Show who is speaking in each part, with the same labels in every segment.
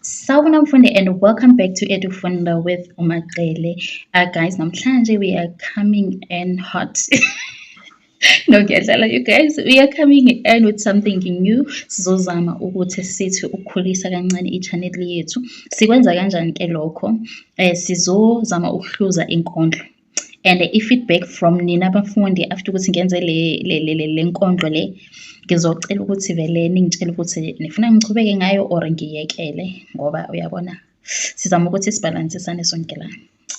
Speaker 1: Sawubona mfundi and welcome back to EduFunda with uMaCele. Guys, namhlanje we are coming in hot. No, ngiyadlala you guys. We are coming in with something new. Sizozama ukuthi sithi ukukhulisa kancane i-channel yethu. Sikwenza kanjani ke lokho? Sizozama ukuhluza inkondlo. And i-feedback from nina abafundi after ukuthi ngenze le nkondlo le, ngizocela ukuthi vele ningitshele ukuthi nifuna ngichubeke ngayo or ngiyekele, ngoba uyabona sizama ukuthi sibalansisane sonke la.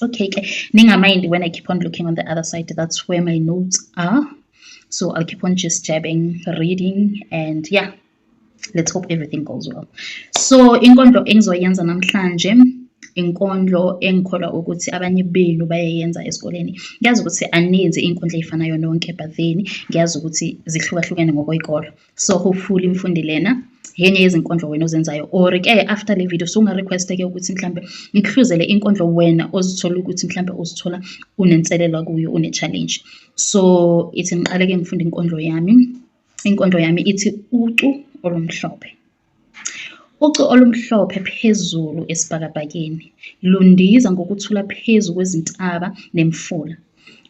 Speaker 1: Okay ke, ningamind when I keep on looking on the other side, that's where my notes are. So I'll keep on just jabbing, reading, and yeah, let's hope everything goes well. So inkondlo engizoyenza namhlanje, inkondlo engikholwa ukuthi abanye benu bayayenza esikoleni. Ngiyazi ukuthi aninzi inkondlo ey'fanayo nonke, but then ngiyazi ukuthi zihlukahlukene ngokwey'kolo. So hopefully mfundi lena yenye yezinkondlo wena ozenzayo, or ke after le video sunga-request-ke ukuthi mhlambe ngikuhluzele inkondlo wena ozithola ukuthi mhlambe uzithola unenselela kuyo, une-challenge. So ithi ngiqale-ke ngifunde inkondlo yami. Inkondlo yami ithi ucu olumhlophe. Ucu olumhlophe phezulu esibhakabhakeni, lundiza ngokuthula phezu kwezintaba nemifula.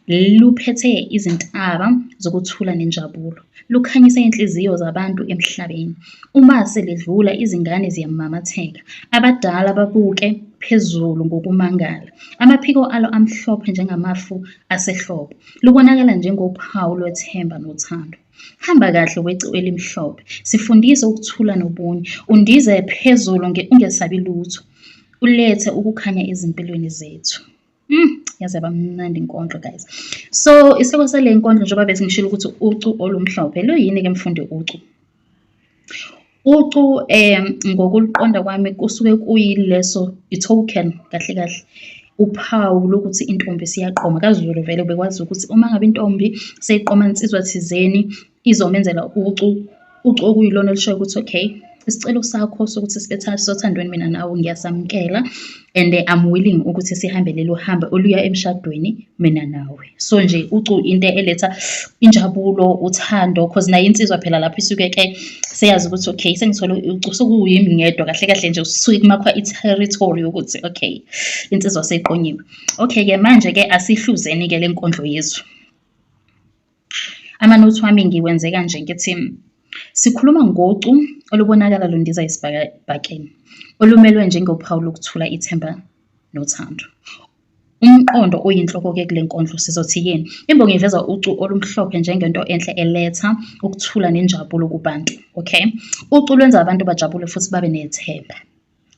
Speaker 1: Luphethe izintaba zokuthula nenjabulo, lukhanyisa inhliziyo zabantu emhlabeni. Uma seledlula izingane ziyamamatheka, abadala babuke phezulu ngokumangala. Amaphiko alo amhlophe njengamafu asehlobo, lubonakala njengophawu lwethemba nothando. Hamba kahle wecu elimhlophe, sifundise ukuthula nobunye, undize phezulu ungesabi lutho, ulethe ukukhanya ezimpilweni zethu. Yaze yaba mnandi inkondlo guys. So isihloko sale nkondlo, njengoba bese ngishilo ukuthi ucu olumhlophe, luyini-ke mfundi ucu? Ucu ngokuluqonda kwami kusuke kuyileso i-token kahle kahle, uphawu lokuthi intombi isiyaqoma. KaZulu vele bekwazi ukuthi uma ngabe intombi seyiqoma insizwa thizeni izomenzela ucu, ucu okuyilona olushoyo ukuthi okay, isicelo sakho sokuthi sibe sothandweni mina nawe ngiyasamukela and I'm willing ukuthi sihambe lelo hambo oluya emshadweni mina nawe. So nje ucu into eletha injabulo, uthando, cause nayo insizwa phela lapho isuke-ke seyazi ukuthi okay, sengithole ucu, sekuyimi ngedwa kahle kahle nje usuke kumakhwa i-territory yokuthi okay, insizwa seyiqonyiwe. Okay-ke manje-ke asihluzeni-ke le nkondlo yethu. Amanothi wami ngiwenze kanje ngithi sikhuluma ngocu olubonakala lundiza esibhakabhakeni, olumelwe njengophawu lokuthula, ithemba nothando. Umqondo oyinhloko-ke kule nkondlo sizothi yini? Imbongi iveza ucu olumhlophe njengento enhle eletha ukuthula nenjabulo kubantu, okay? Ucu lwenza abantu bajabule futhi babe nethemba.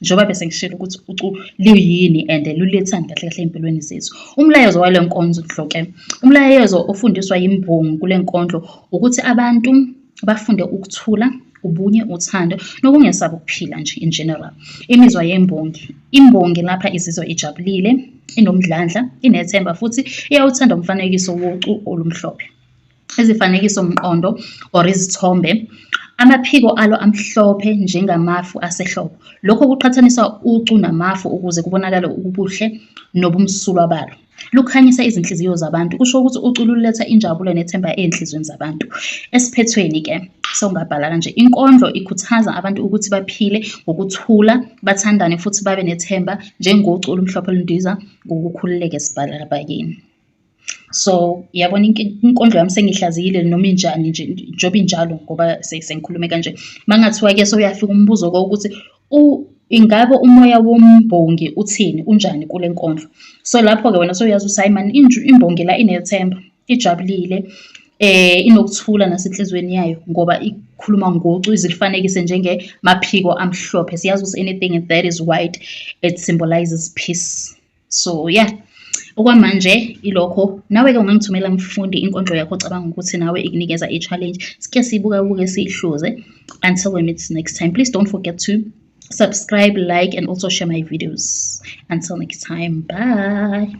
Speaker 1: Njengoba bese ngishilo ukuthi ucu luyini and lulethani kahle kahle ey'mpilweni zethu. Umlayezo wale nkondlo-ke, umlayezo ofundiswa yimbongi kule nkondlo ukuthi abantu bafunde ukuthula, ubunye, uthando nokungesabi ukuphila nje in general. Imizwa yembongi, imbongi lapha izizwa ijabulile, inomdlandla, inethemba futhi iyawuthanda umfanekiso wocu olumhlophe. Izifanekiso mqondo or izithombe, amaphiko alo amhlophe njengamafu asehlobo. Lokho kuqhathanisa ucu namafu ukuze kubonakale ubuhle nobumsulwa balo. Lukhanyisa izinhliziyo zabantu, kusho ukuthi ucu luletha injabulo nethemba ey'nhliziyweni zabantu. Esiphethweni-ke sewungabhala kanje, inkondlo ikhuthaza abantu ukuthi baphile ngokuthula, bathandane futhi babe nethemba njengocu olumhlophe olundiza ngokukhululeka esibhakabhakeni. So yabona inkondlo yami sengiyihlaziyile noma injani nje, njengoba injalo ngoba sengikhulume kanje. Makungathiwa-ke sewuyafika umbuzo ukuthi ingabe umoya wombongi uthini, unjani kule nkondlo? So lapho-ke wena sewuyazi ukuthi hhayi mani imbongi la inethemba, ijabulile, inokuthula nasenhliziyweni yayo ngoba ikhuluma ngocu izilifanekise njengemaphiko amhlophe. Siyazi ukuthi anything that is white, it symbolizes peace. So yeah, okwamanje ilokho. Nawe-ke ungangithumela mfundi inkondlo yakho ocabanga ukuthi nawe ikunikeza i-challenge. Sike siyibuka-buke siyihluze. Until we meet next time, please don't forget to subscribe, like, and also share my videos. Until next time, bye.